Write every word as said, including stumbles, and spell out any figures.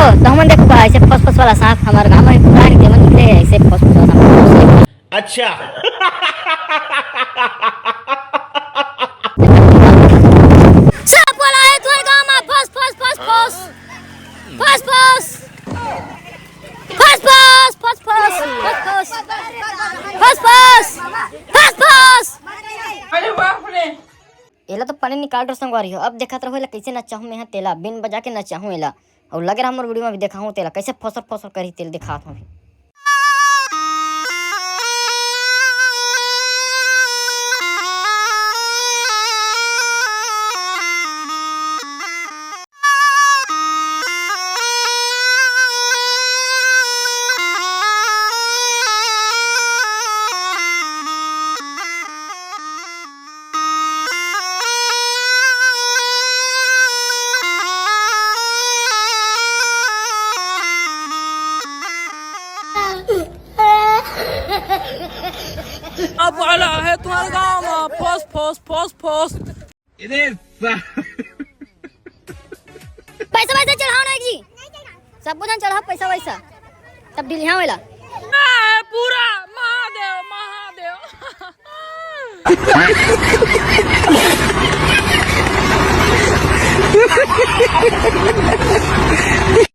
तो हमन देखो का ऐसे फस फस वाला सांप हमारे गांव में पूरा नहीं देवन निकले, ऐसे फस फस वाला सांप। अच्छा। सांप वाला है तुम्हारे गांव में, फस फस फस फस। फस फस। फस फस फस फस। फस फस। फस फस। अरे बाप रे। एला तो पानी निकाल रहो संगवारी हो। अब देखत रहो एला कैसे नचाहूं मैं हा तेला, बिन बजा के नचाहूं एला। और लगे रहा मोर वीडियो में, भी देखाहूं तेला कैसे फसर फसर करी, तेल दिखात हूं अभी। अब वाला है तुम्हारे गांव में फस फस फस फस। इधर सा- पैसा वैसा चढ़ाओ ना जी, सब कुछ चढ़ाओ पैसा वैसा, तब ढील यहाँ वाला। पूरा महादेव महादेव।